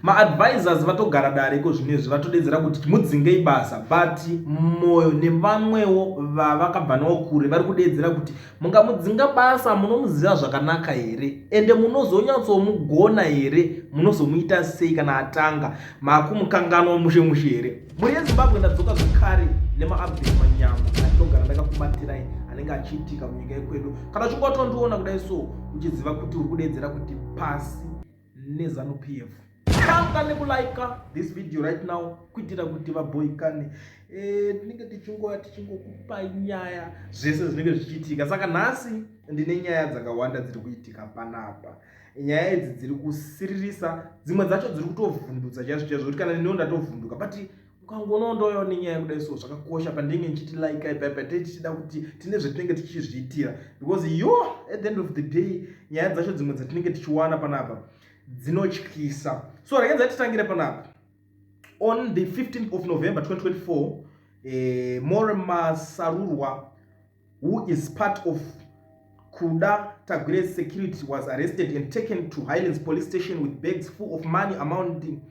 Maadvisors vatogara dare iko zvinezvi, vatodedzera kuti mudzingei basa, but Moyo nevamwewo vavakabva navo kure vari kudedzera kuti mungamudzinga basa, munomuziva zvakanaka here? Ende munozonyatsomugona here? Munozomuita sei kana atanga? Makumukanganwa mushe mushe here? Mhuri yeZimbabwe, ndadzoka zvekare nemaupdate manyama andinogara ndakakubatirai anenge achiitika munyika yekwedu. Kana uchinge watondiona kudai so, uchiziva kuti uri kudedzera kuti pasi neZANU PF. Tanga nekulaika this video right now kuitira kuti vaboikane. Tinenge tichingoya tichingokupai nyaya, zvese zvinenge zvichiitika. Saka nhasi ndine nyaya dzakawanda dziri kuitika panapa. Nyaya idzi dziri kusiririsa, dzimwe dzacho dziri kutovhundutsa chaizvo chaizvo, kuti kana neniwo ndatovhunduka. But ukangonawo ndouyawo nenyaya yekudai so, zvakakosha pandinenge ndichiti like ipaipa, tee tichida kuti tine zvetinenge tichizviitira, because yo, at the end of the day, nyaya dzacho dzimwe dzatinenge tichiwana panapa dzinotyisa. So rekedza titangire panapa. On the 15th of November 2024, More Masarurwa, who is part of Kuda Tagwirei security, was arrested and taken to Highlands Police Station with bags full of money amounting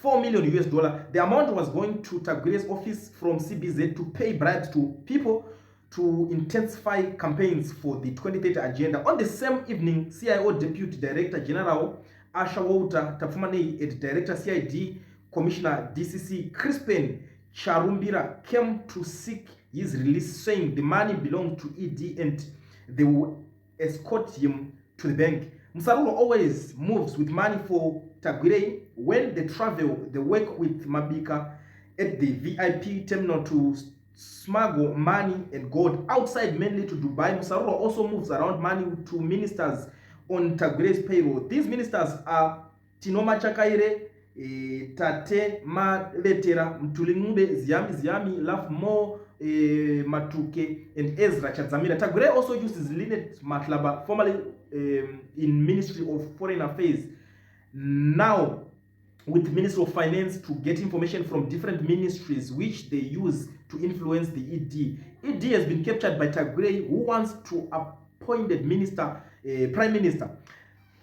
4 million US dollar. The amount was going to Tagwirei's office from CBZ to pay bribes to people to intensify campaigns for the 2030 agenda. On the same evening, CIO Deputy Director General Asha Walter Tapfumanei and Director CID Commissioner DCC Crispin Charumbira came to seek his release, saying the money belonged to ED and they will escort him to the bank. Musarurwa always moves with money for Tagwirei. When they travel, they work with Mabika at the VIP terminal to smuggle money and gold outside, mainly to Dubai. Musarurwa also moves around money to ministers on Tagwirei's payroll. These ministers are Tino Machakaire, Tate Mavetera, Mthuli Ncube, Ziyambi Ziyambi, Lovemore Matuke, and Ezra Chadzamira. Tagwirei also uses Linet Matlaba, formerly in Ministry of Foreign Affairs, now with Ministry of Finance, to get information from different ministries which they use to influence the ED. ED has been captured by Tagwirei, who wants to appointed minister, prime minister.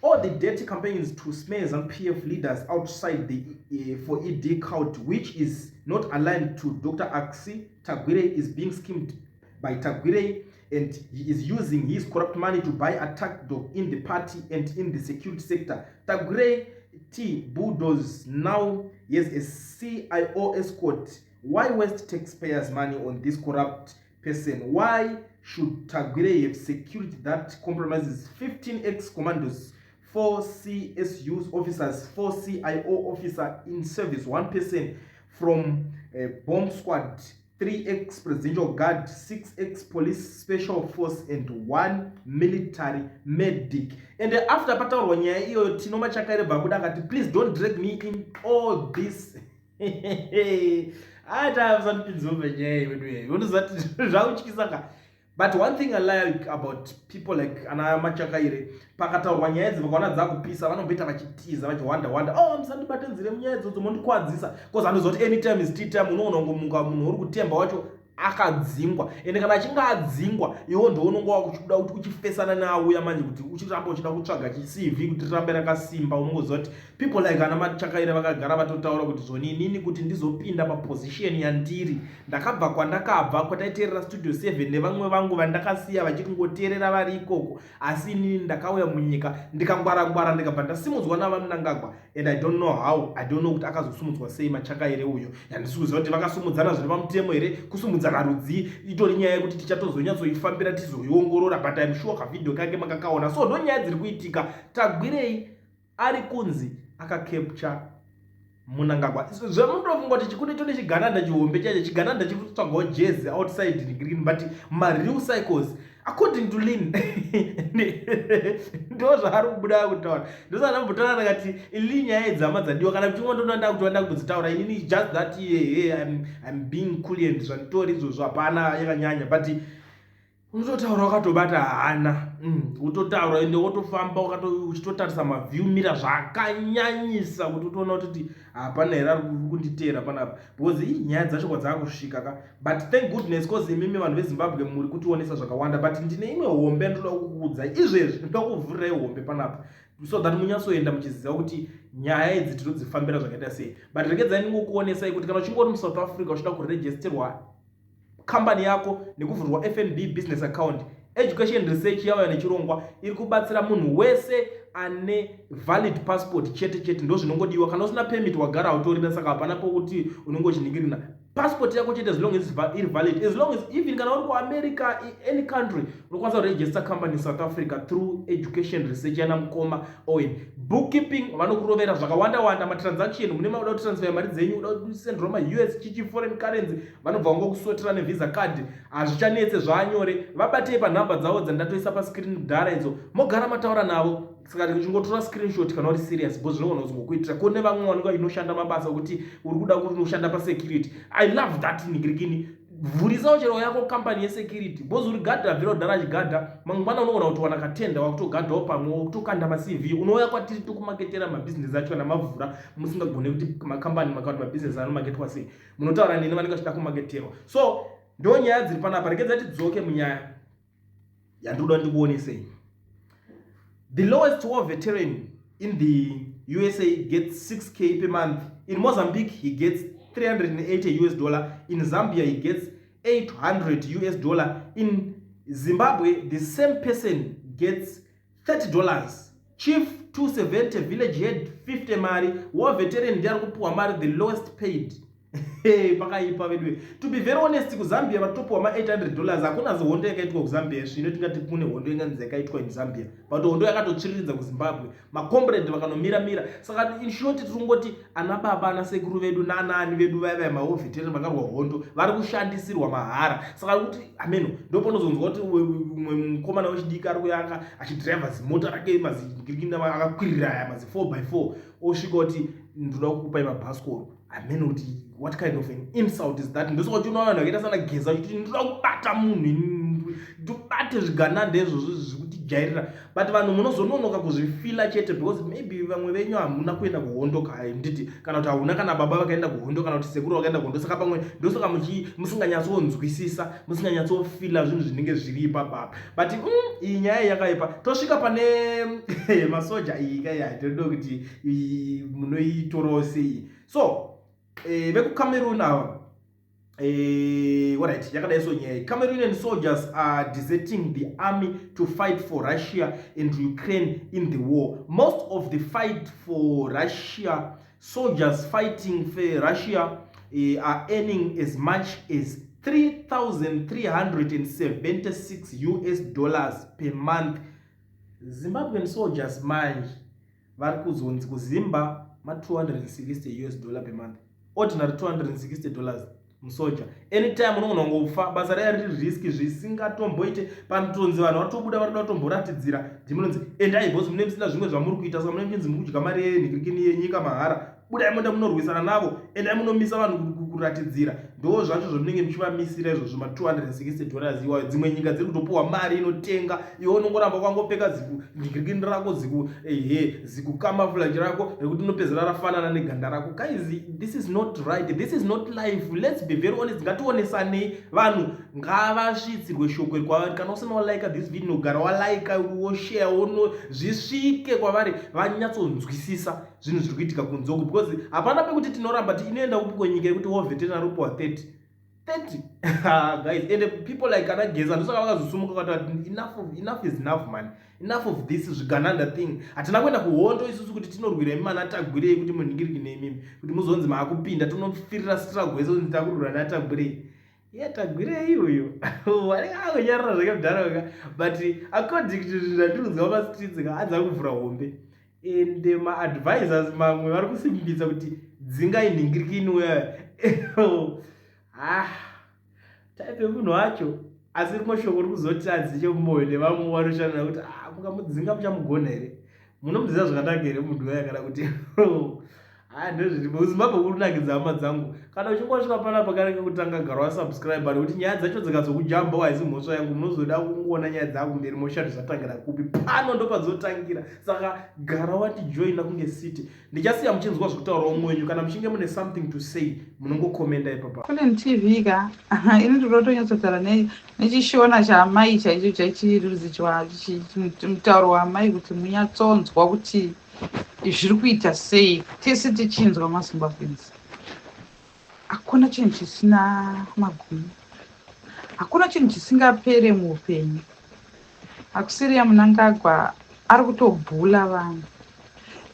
All the dirty campaigns to smear ZANU-PF leaders outside the for ED cult, which is not aligned to Dr. Axi Tagwirei, is being schemed by Tagwirei, and he is using his corrupt money to buy attack dog in the party and in the security sector. Tagwirei T Bulldoze now has a CIO escort. Why waste taxpayers' money on this corrupt person? Why should Tagwirei have security that compromises 15 ex-commandos, 4 CSU officers, 4 CIO officer in service, one person from a bomb squad, 3 ex-presidential guard, 6 ex-police special force and 1 military medic? And after pataurwa nyaya iyoyo, Tino Machakaire abuda akati, "Please don't drag me in all this." Ata musandipinzewo panyaya iwedu, unozati zvakutyisa ka. But one thing I like about people like ana Machakaire, pakataurwa nyaya idzi, vakaona dzakupisa, vanomboita vachitiza, vachiwanda wanda, "Oh, musandibate nzire munyaya idzodzo, mondikwadzisa," because anoziva kuti anytime is tea time. Unoona kungomuka munhu uri kutemba wacho akadzingwa. Ende kana achinge adzingwa, iwo ndounonge wakuchikuda kuti uchifesana neauya manje, kuti uchiramba uchida kutsvaga chiCV kuti rirambe rakasimba. Unongoziva kuti people like ana Machakaire vakagara vatotaura kuti zvoni, inini kuti ndizopinda paposition yandiri, ndakabva kwandakabva, kwataiteerera Studio 7 nevamwe vangu vandakasiya vachikungoteerera vari ikoko, asi inini ndakauya munyika ndikangwarangwara, ndikabva ndasimudzwa naVaMnangagwa. And I don't know how, I don't know kuti akazosimudzwa sei Machakaire uyo. Handisi kuziva kuti vakasumudzana zviri pamutemo here, kusumudzana rudzi itori nyaya yekuti tichatozonyatsoifambira, tizoiongorora. But I'm sure kavideo kake makakaona. So ndo nyaya dziri kuitika. Tagwirei ari kunzi akacapture Mnangagwa. Zvamunotofunga kuti chikundi tone chigananda chihombe chacho, chigananda chiri kutsvagawo jezi outside green, but mareal cycles, according to Lin, ndo zvaari kubuda kutaura. Ndosaka ndambotaura ndakati ili nyaya yedzama dzadiwa kana kuti ndonda kuti wanda kudzitaura inini, just that yeah, I'm being cool and zvanditori izvozvo hapana yakanyanya, but unototaura wakatobata hana, utotaura ende wotofamba uchitotarisa maview mira zvakanyanyisa, kuti utoona kuti hapana here ari kunditeera panapa, because ii nyaya dzacho kwadzakusvika ka. But thank goodness, cause imimi vanhu veZimbabwe muri kutionesa zvakawanda. But ndine imwe hombe ndoda kukuudzai izvezvi, ndoda kuvhurirai hombe panapa so that munyatsoenda muchiziva kuti Nyaya idzi tinodzifambira zvakaita sei, but regedzai ndingokuonesai kuti kana uchinge uri muSouth Africa uchida kuregisterwa kambani yako nekuvhurwa FNB business account, Education Research yauya nechirongwa iri kubatsira munhu wese ane valid passport chete chete. Ndo zvinongodiwa. Kana usina permit, wagara hautorina, saka hapana pokuti unenge uchinhingirina. Passport yako chete, as long as iri valid, as long as even kana uri kuAmerica, any country, unokwanisa kuregister company in South Africa through Education Research yana mukoma Owen. Bookkeeping vanokurovera zvakawanda wanda, matransaction mune mauda kutransfer mari dzenyu, uda kusendera maUS chichi, foreign currency, vanobva vangokusotera neVisa card, hazvichanetse, zvaanyore. Vabatei panhamba dzavo dzandatoisa pascreen kudhara idzo, mogara mataura navo. Saka uchingotora screenshot kana uri serious, because zvinogona kuzongokuitira. Kune vamwe vanenge vachinoshanda mabasa okuti uri kuda kuti unoshanda pasecurity. I love that nigirikini. Vhurisawo chero yako kambani yesecurity, because uri gadha, bvira kudhara achigadha. Mangwana unogona kutowana katenda, wakutogadhawo pamwe, wakutokanda maCV. Unouya kwatiri tokumaketera mabhizinesi acho. Kana mavhura musingagone kuti makambani makati mabhizinesi anomaketwa sei, munotaura neni vanenge vachida kumaketerwa. So ndo nyaya dziri panapa. Regedza tidzoke munyaya yandinoda ndikuonesei. The lowest war veteran in the USA gets 6K per month. In Mozambique he gets 380 US dollar. In Zambia he gets 800 US dollar. In Zimbabwe the same person gets $30. Chief 270, village head 50 mari. War veteran ndiari kupiwa mari the lowest paid. Pakaipa vedu. To be very honest, kuZambia vatopiwa ma$800. Hakuna hondo yakaitwa kuZambia. Zvino tingati kune hondo inganzi yakaitwa in Zambia, but hondo yakatotsviriridza kuZimbabwe, macomrade vakanomiramira. Saka in short, tiri kungoti ana baba, ana sekuru vedu naanaani vedu vaya vaya, mawar veteran vakarwa hondo, vari kushandisirwa mahara. Saka kuti ameno, ndopanozonzwa kuti umwe mukomana wechidiki ari kuyanga achidhiraivha zimota rake mazigirikina akakwirira aya mazi 4 by 4, osvika kuti, "Ndoda kukupai mabhasikoro." Hameno kuti what kind of an insult is that. Ndosaka uchiona vanhu vakaita sana Geza uchiti, "Ndoda kubata munhu, ndobate zvigananda izvozvo zvekutijairira." But vanhu munozononoka kuzvifila chete, because maybe vamwe venyu hamuna kuenda kuhondo nditi, kana kuti hauna kana baba vakaenda kuhondo, kana kuti sekuru vakaenda kuhondo. Saka pamwe ndosaka musinganyatsonzwisisa, musinganyatsofila zvinhu zvinenge zviri ipapapa. But iyi nyaya yakaipa. Tosvika pane masoja. Iyi kai, todo kuti munoitorawo sei? So vekuCameroon ava, alright, yakadai so nyaya. Cameroonian soldiers are deserting the army to fight for Russia and Ukraine in the war. Most of the fight for Russia, soldiers fighting for Russia are earning as much as 3376 US dollars per month. Zimbabwean soldiers manje vari kuzonzi kuZimba ma260 US dollar per month, ordinary $260 musoja. Anytime unogona kungofa, basa raya riri risk zvisingatomboite. Panotonzi vanhu vatobuda, varikuda kutomboratidzira, ndimunonzi endai, because mune musina zvimwe zvamuri kuita. Saka mune muchinzi muri kudya mari yenhikirikini yenyika mahara. Budai moenda munorwisana navo, endai munomisa vanhu kuratidzira. Ndo zvacho zvamunenge muchivamisira izvozvo, ma$260 iwayo. Dzimwe nyika dziri kutopiwa mari inotenga, iwe unongoramba kwangopfeka zikunhikirikini rako, ziku ehe, zikucamouflage rako rekuti unopedzera rafanana neganda rako. Guys, this is not right, this is not life. Let's be very honest, ngationesanei. Vanhu ngavasvitsirwe shoko iri kwavari. Kana usina walika this video, gara walika, woshare, wono zvisvike kwavari, vanyatsonzwisisa zvinhu zviri kuitika kunze uku, because hapana pekuti tinoramba ti inoenda kupi kwenyika yekuti war veteran ropiwa 30 30, guys? And people like ana Geza, ndosaka vakazosumuka kati enough, enough is enough, man, enough of this zvigananda thing. Hatina kuenda kuhondo isusu kuti tinorwira imi mana Tagwirei, kuti munhingiriki neimimi, kuti muzonzi maakupinda tinofirira struggle yese kunzi takurwira naTagwirei. Iye Tagwirei uyu anenge akonyarara zvake mudharaunda, but according to zvinhu zvandiri kunzwa pastreets ka, anzi ari kuvhura hombe, and maadvisors mamwe vari kusimbisa kuti dzingai nhingirikini uya. Ah, type yemunhu wacho. Asi rimwe shoko ri kuzoti adziche mumwoyo nevamwe vanoshandira kuti, ah, mukamudzinga muchamugona here? Munomuziva zvakanaka here munhu uya? Kana kuti ha, ndozviripo kuZimbabwe kuri kunakidza, hama dzangu. Kana uchingosvika panapa kareke kutanga, gara wasubscribe, nekuti nyaya dzacho dzikazokujambawo haisi mhosva yangu. Munozoda kungoona nyaya dzako mberi, moshati zvatangira kupi. Pano ndopadzotangira, saka gara watijoina kunge city. Ndichasiya muchinzwa zvekutaurawo mwenyu. Kana muchinge mune something to say, munongokomenda ipapa. Kune TV ka, ini ndinoda kutonyatsotaura nechishona chaamai chaicho, chaichirudzi, mutauro waamai, kuti munyatsonzwa kuti Zviri kuita sei tese tichinzwa maZimbabweans? Hakuna chinhu chisina magumo, hakuna chinhu chisingapere muupenyu. Auxilia Mnangagwa ari kutobhula vanhu,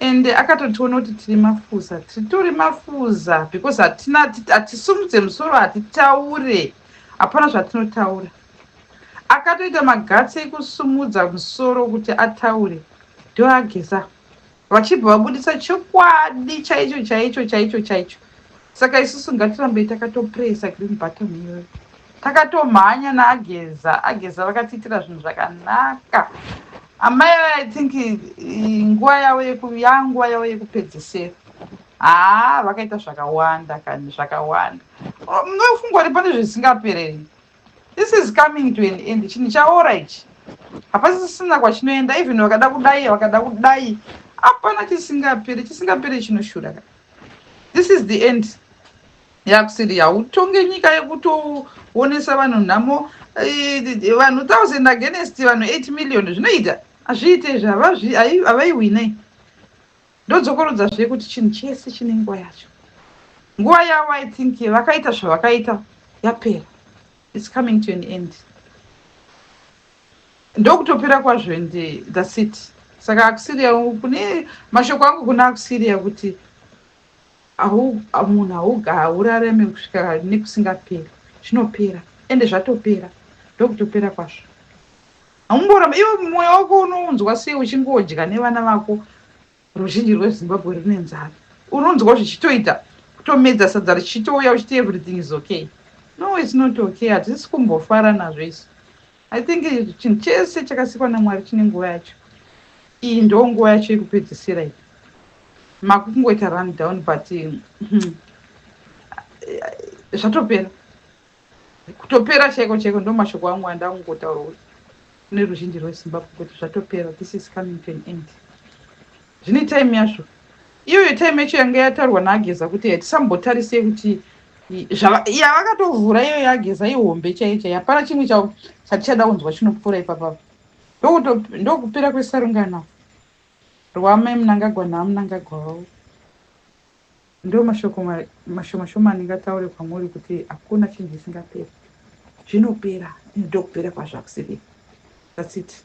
ende akatotiona kuti tiri mafuza. Titori mafuza because hatina, hatisumudze musoro, hatitaure, hapana zvatinotaura. Akatoita maguts ekusumudza musoro kuti ataure ndoageza, vachibva vabudisa chokwadi chaicho chaicho chaicho chaicho. Saka isusu ngatirambei takatopresa green button iyoyo, takatomhanya naageza. Ageza vakatiitira zvinhu zvakanaka. Amai, I think nguva yavo yanguva yavo yekupedzisira. Haa, vakaita zvakawanda kani, zvakawanda. Munofunga kuti pane zvisingapereri? This is coming to an end. Chinhu chaora ichi, hapasisina kwachinoenda. Even vakada kudai, vakada kudai, hapana chisingaperi. Chisingaperi chinoshura. This is the end yakusiri hautonge nyika yekutoonesa vanhu nhamo. Vanhu 1000 against vanhu 8 million, zvinoita? Hazviite izvi, havaiwinei. Ndodzokorodzazve kuti chinhu chese chine nguva yacho. Nguva yavo, I think vakaita zvavakaita, yapera. It's coming to an end, ndokutopera kwazvo, and that's it. Saka Auxilia, kune mashoko angu kuna Auxilia kuti munhu haurarame kusvika nekusingaperi. Zvinopera, ende zvatopera, ndokutopera kwazvo. Haumboramba iwe, mwoyo wako unounzwa sei uchingodya nevana vako? Ruzhinji rweZimbabwe rune nzara. Unonzwa zvichitoita kutomedza sadza richitouya, uchiti everything is okay. No, it's not okay. Hatisi kumbofara nazvo isu. I think chinhu chese chakasikwa naMwari chine nguva yacho. Iyi ndo nguva yacho yekupedzisira iyi. Makungoita run down, but zvatopera, kutopera chaiko chaiko. Ndo mashoko angu andangotaura kune ruzhinji rweZimbabwe kuti zvatopera. This is coming to an end. Zvine time yazvo. Iyoyo time yacho yanga yataurwa naageza kuti hatisambotarisei kuti yavakatovhura iyo yageza ihombe chaiyo chaiyo. Hapana chimwe chatichada kunzwa chinopfuura ipapapa. Ndokupera kwesarungano rwamai Mnangagwa naMnangagwa wavo. Ndo mashoko mashoma shoma andingataure kwamuri kuti hakuna chinhu chisingaperi, zvinopera. Ndokupera kwazvo akusiri. That's it.